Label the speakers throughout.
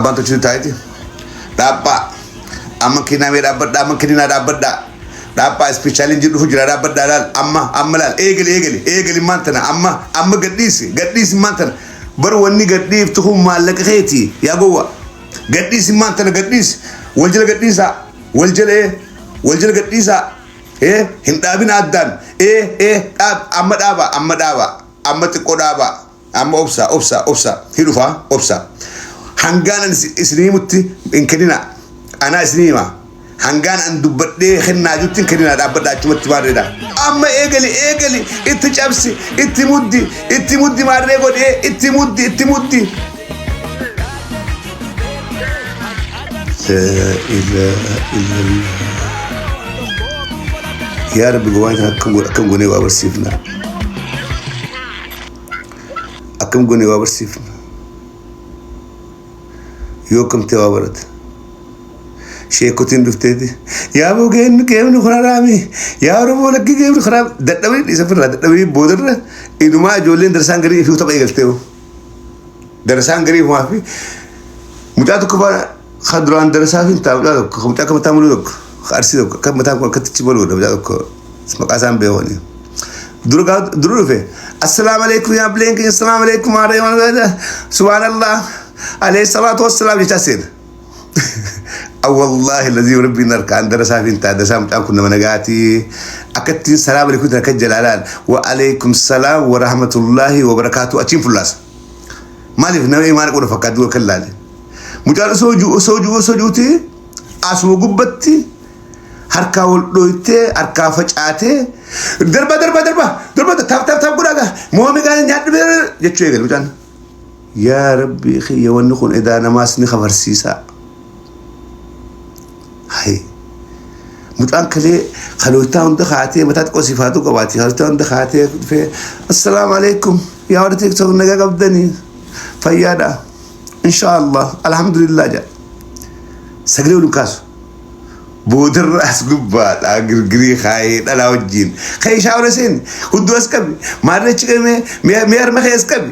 Speaker 1: Abbaan tolchitu taa'eeti. Dhaaphaa. Amma kennaa mee dhaabbadhaa amma kenninaa dhaabbadhaa. Dhaaphaa ispeeshaaliin jiru dhufu jira dhaabbadhaa laal amma amma laal eegali eegali eegali maan tana amma amma gadhiisi gadhiisi maan tana bar wanni gadhiiftu kun maallaqa keeti yaa gowwa gadhiisi maan tana gadhiisi wal jala gadhiisaa wal jala ee wal jala gadhiisaa ee hin dhaabin addaan ee ee dhaab amma dhaaba amma dhaaba amma xiqqoo dhaaba Amma obsaa obsaa obsaa hi dhufaa obsaa. Hangaan ani isinii himutti hin kenninaa. Anaa isinii hima. Hangaan an dubbadhee kennaa jirutti hin kenninaa dhaabbadhaa achumatti maarreedha. Amma eegali eegali itti cabsi itti muddi itti muddi maarree godhee itti muddi itti muddi. La ilaha illallah. Yaa Rabbi gowwaan kana akkam godha akkam goonee waa barsiifna. Akkam goonee waa barsiifna. Yoo akkam ta'e waa barata. Sheekotiin dhufteeti. Yaa boo geemni geemni kun haraami. Yaa Oromoo lakkii geemni kun haraami. Dadhabanii dhiisa firraa dadhabanii boodarra inumaa ijoolleen darsaan garii ifii tapha eegaltee. Darasaan garii ifumaa fi mucaa tokko faana kan duraan darasaa fi ta'a mucaa tokko mucaa akka mataa muluu tokko arsii tokko akka mataan kun akkatti achi baluudha mucaa tokko maqaa isaan beekani. Dura gaafa dura dhufe assalaamu alaikum yaa bileen keenya assalaamu alaikum subhaanallah alayhi salaatu wassalaam jechaa seena. Wallaahi lazii rabbiin harkaan darasaa fi ta'a darasaa mucaan kun nama nagaati. Akka ittiin salaam alaikum akka jalaalaan wa alaikum salaam wa rahmatullahi wa barakaatu achiin fullaasa. Maaliif nama imaana qabu fakkaatu dura kan laale. Mucaan osoo jiru osoo jiru osoo jiruti asuma gubbatti harkaa wal dhooytee harkaa facaatee darba darba darba darba taap taap taap godhaa moomii gaanii nyaadhu jechuu eegale mucaan. Yaa rabbii kiyya wanni kun edaa namaas ni kafarsiisaa. Hay. Mucaan kalee kalooytaa hunda kaatee mataa xiqqoo siif haa qabaati. Kalooytaa hunda kaatee dhufee assalaamu alaikum yaa warra tiktok nagaa qabdanii fayyaadha. Inshaallah alhamdulillah jedha. Sagalee waliin kaasu. Boodarra as gubbaadha girgirii kaayee dhalaa wajjin. Ka'ee shaawara seen hudduu as qabi maarree achi qabi mee harma kee as qabi.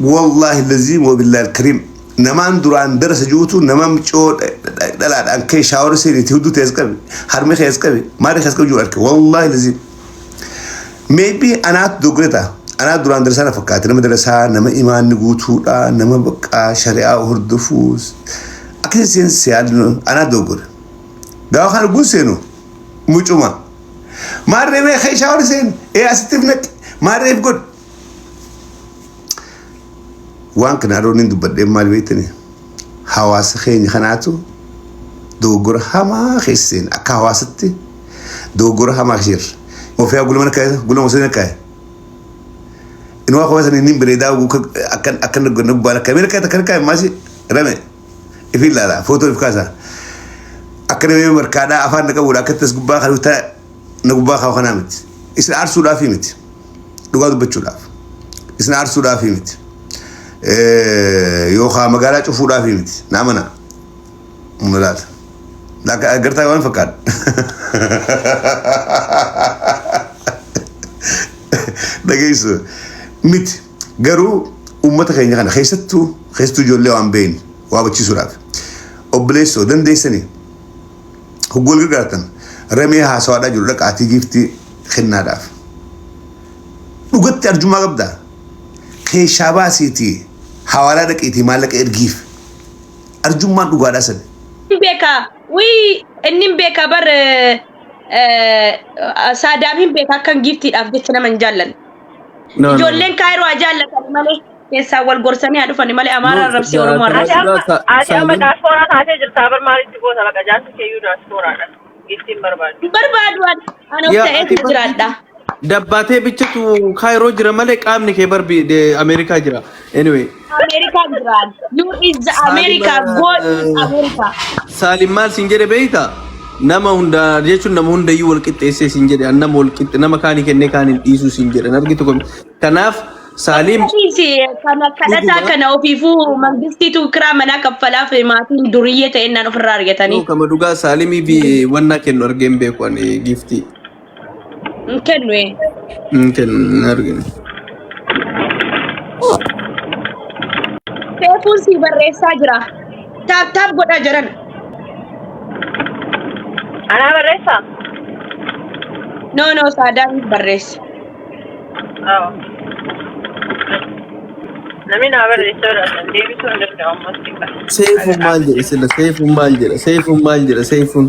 Speaker 1: Wallaahi laziim wabillahi alkariim namaan duraan darasa juutu nama micoo dhalaadhaan kee shaawara seeniiti hudduu tee as qabi harmi kee as qabi maarree kee as qabi jiru arke wallaahi laziim. Maybe anaatu dogoggore ta'a. Anaa duraan darasaa na fakkaate nama darasaa nama imaanni guutuudha nama baqqaa shari'aa hordofuus akkasii seensi yaadnu anaa dogoggore. Gaafa kana guun seenu mucuma. Maarree mee kee shaawara seeni ee asitti naqi maarree if godhi. Waan kana yeroo inni dubbadhee maal beektani? Hawaasa keenya kanaatu dogoggora hamaa keessa seena. Akka hawaasatti dogoggora hamaa keessa jirra. Ofiyaa guluma na kaa'e guluma osoo na kaa'e. Inuma kophaa sanii niin bareedaa akkan akkan na gubbaan akka mee na kaa'e takka na kaa'e maasi rame ifi ilaala footoo if kaasa. Akka namee markaadhaa afaan na qabuudha akka tas gubbaa kan na gubbaa kaa'u kanaa miti. Isin aarsuudhaafii miti. Dhugaa dubbachuudhaaf. Isin aarsuudhaafii miti. Yookaan magaalaa cufuudhaafii miti. Na amanaa. Humna laata. Akka agartaa waan fakkaata. Dhageessu miti. Garuu uummata keenya kana keessattuu keessattuu ijoollee waan beekne waa hubachiisuudhaaf. Obboleessoo dandeessanii hogguu wal gargaartan ramee haasawaadhaa jiru dhaqaatii giiftii kennaadhaaf. Dhugatti arjummaa qabdaa. Keessaa baasiitii hawaalaa dhaqiitii maallaqa ergiif. Arjummaan dhugaadhaa sani.
Speaker 2: Hin beeka. Wii inni hin beeka bar Saadaam hin beeka akkan giiftiidhaaf jecha nama hin jaallanne.
Speaker 3: No, no, no.
Speaker 2: Ijoolleen kaayiroo haa jaallatan malee keessaa wal gorsanii haa dhufani malee Amaara
Speaker 3: No,
Speaker 2: arrabsee Oromoo
Speaker 3: kama
Speaker 2: arrabsee.
Speaker 4: Ati
Speaker 3: dhugaa
Speaker 4: amma ati amma
Speaker 3: Saalim
Speaker 4: daaspooraa taatee jirta bar maalitti goota baqa jaarsi keeyyuu daaspooraadha. Giftiin barbaadu.
Speaker 2: Hin barbaadu ani ani of
Speaker 3: yaa
Speaker 2: ta'ee
Speaker 3: ati bar
Speaker 2: jiraadha.
Speaker 3: dabbaatee bichatu kaayiroo jira malee qaamni kee bar Ameerikaa jira. Anyway,
Speaker 2: Ameerikaa jiraan. You is the
Speaker 3: Saalim
Speaker 2: America. God is America.
Speaker 3: Saalim maal siin jedhe beektaa? Nama hunda jechuun nama hundayyuu wal qixxeessee siin jedhe an nama wal qixxe nama kaanii kennee kaaniin dhiisuu siin jedhe argitu kun. Kanaaf Saalim
Speaker 2: Akkasiis kana kadhataa
Speaker 3: dhuguma
Speaker 2: kana ofiifuu mangistiitu kiraa manaa kaffalaaf maatiin duriyyee ta'ennaan ofirraa argatanii.
Speaker 3: Yoo kama dhugaa Saalimii fi wannaa kennu argeen beeku ani giiftii.
Speaker 2: Hin kennu ee.
Speaker 3: Hin kennu hin argine.
Speaker 2: Seefuun sii barreessaa jira. Tap tap godhaa jiran.
Speaker 4: Anaa barreessaa?
Speaker 2: No no, Saadaan barreessa.
Speaker 4: Awa. Namni naa barreessa jiraatan deebisuu hin danda'u ammas xiqqaa.
Speaker 3: Seefuun maal jedha sila? Seefuun maal jedha? Seefuun maal jedha? Seefuun.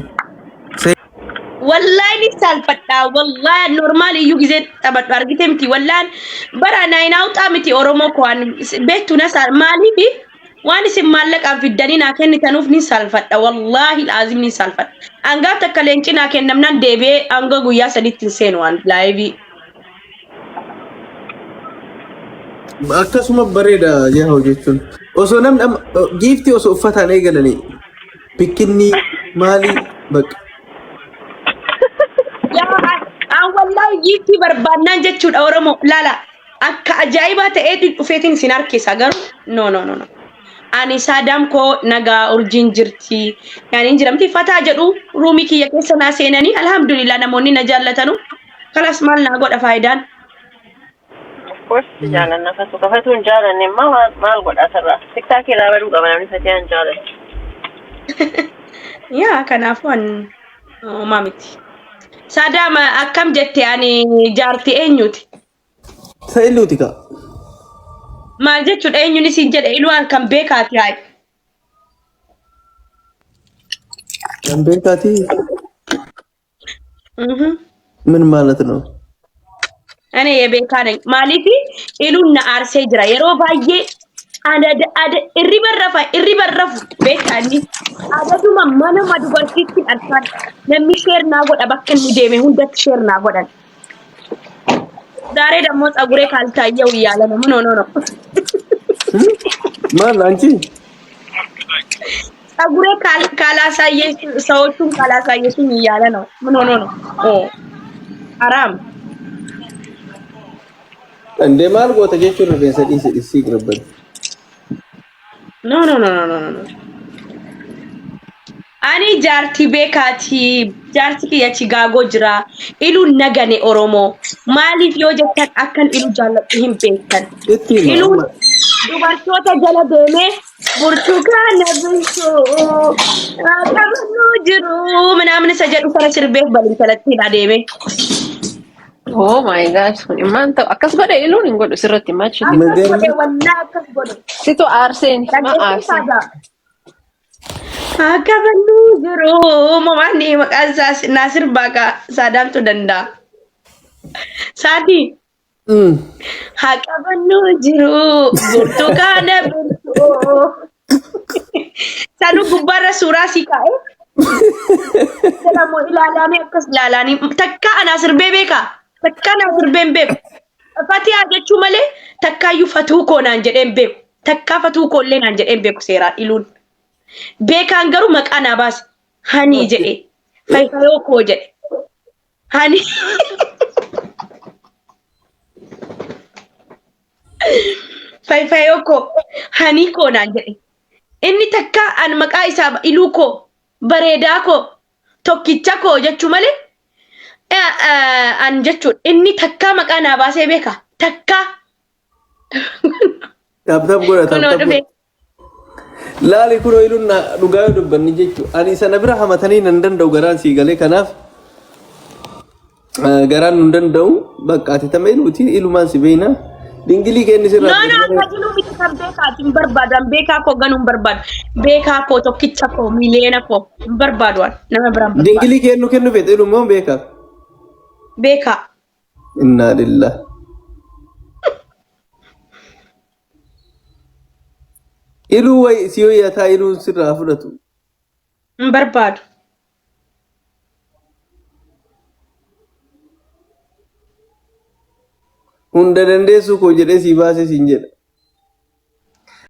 Speaker 2: Wallahi ni saalfadha. Wallahi normaal iyyuu gizee taphadhu argite miti. Wallahi bara naayinaawxaa miti Oromoo koo waan beektu na saal maaliif waan isin maallaqaan fiddanii naa kennitanuuf ni saalfadha. Wallahi laazim ni saalfadha. Hangaaf takka leenci naa kennamnaan deebi'ee hanga guyyaa sadiitti hin seenu waan laayivii.
Speaker 3: Akkasuma bareeda yaa jechuun. Osoo namni amma giiftii osoo uffataan eegalanii bikkinni maalii bakka.
Speaker 2: Yaa an wallahi giiftii barbaannaan jechuudha Oromoo laala akka ajaa'ibaa ta'ee dhufeetiin isin harkisa garuu no no no no. Ani saadaam koo nagaa urjiin jirti yaani hin jiramti fataa jedhu ruumii kiyya keessa naa seenanii alhamdulillah namoonni na jaallatanu kalas maal naa godha faayidaan.
Speaker 4: Of course jaalanna fatu kafatu hin jaalanne immoo maal maal godha asirraa. TikTok irraa baduu qaba namni fatee hin jaalanne.
Speaker 2: Yaa kanaafuu an homaa miti. Saadaam akkam jette ani jaarti eenyuti?
Speaker 3: Isa iluuti kaa.
Speaker 2: Maal jechuudha eenyuun siin jedhe iluwaan kan beekaati hayi.
Speaker 3: Kan beekaati. ምን ማለት ነው?
Speaker 2: Ani የbeekaa ነኝ maaliif iluun na aarsee jira yeroo baay'ee ada irriba rafa irriba rafu beekaa inni adaduma manuma dubartiitti dhalfaan namni sheer naa godha bakka inni deeme hundatti sheer naa godhan. ዛሬ ደግሞ ፀጉሬ ካልታየው እያለ ነው። ምን ሆኖ ነው?
Speaker 3: ማን አንቺ?
Speaker 2: ፀጉሬ ካላሳየሽ ሰዎቹን ካላሳየሽኝ እያለ ነው። ምን ሆኖ ነው? ኦ አራም
Speaker 3: እንዴ maal goota jechuun rifeensa dhiisi dhiisii ይቅርበት።
Speaker 2: No no no no no no, ani jaartii beekaati. Jaarsi kiyya Chigaagoo jira. Iluun nagane Oromoo. Maaliif yoo jettan akkan ilu jaalladhu hin beektan.
Speaker 3: Itti hima
Speaker 2: Iluun
Speaker 3: amma.
Speaker 2: dubartoota jala deemee burtukaana bishuu qabannuu jiru ምናምን isa jedhu sana sirbeef balintalatti adeeme.
Speaker 4: Oh my God. Kun immaan ta'u akkas godhe iluun hin godhu sirratti machi.
Speaker 2: Akkas
Speaker 3: Magarri
Speaker 2: godhe wallaa akkas godhe.
Speaker 4: Situ aarseen ma
Speaker 2: Dhaggeeffii
Speaker 4: aarseen.
Speaker 2: saagaa. Akka bannuu jiru uumamaan maqaan isaa Naasir Baaqaa Saadaamtu danda'a. Saadii haqa bannuu jiru burtukaana birsoo. Sanuu gubbaarra suuraa sii kaa'e. Jedhamu ilaalaanii akkas ilaalaanii takkaa anaa sirbee beekaa takkaa anaa sirbee hin beeku. Fatihaa jechuu malee takkaayyuu fatuu koo naan jedhee hin beeku. Takkaa fatuu koo illee naan jedhee hin beeku seeraan iluun. Beekaan garuu maqaa naa baase. Hanii jedhe. Fayfayoo koo jedhe. Hani fayfayoo koo hanii koo naan jedhe. Inni takkaa an maqaa isaa iluu koo bareedaa koo tokkicha koo jechuu malee an jechuudha. Inni takkaa maqaa naa baasee beeka. Takkaa.
Speaker 3: Tap tap godha
Speaker 2: Kunoo
Speaker 3: tap tap
Speaker 2: dhufe.
Speaker 3: godha. Laali kunoo iluun na dhugaa yoo dubbanni jechuudha. Ani sana bira hamatanii nan danda'u garaan sii galee kanaaf garaan nun danda'u bakka ati tama iluuti ilumaan si beeyna. Dingilii kenni
Speaker 2: No,
Speaker 3: sirraa
Speaker 2: no,
Speaker 3: fudhatu
Speaker 2: akka
Speaker 3: malee.
Speaker 2: jiru miti kan beekaati hin barbaadu. An beekaa koo ganuu hin barbaadu. Beekaa koo tokkicha koo miliyoona koo hin barbaadu an nama biraa hin barbaadu.
Speaker 3: Dingilii kennu kennu feete ilumoo beekaaf.
Speaker 2: Beekaa.
Speaker 3: Innaa lillah. Iluu wayi si wayyataa iluu sirraa fudhatu.
Speaker 2: Hin barbaadu.
Speaker 3: Hunda dandeessuu koo jedhee sii baasee siin jedha.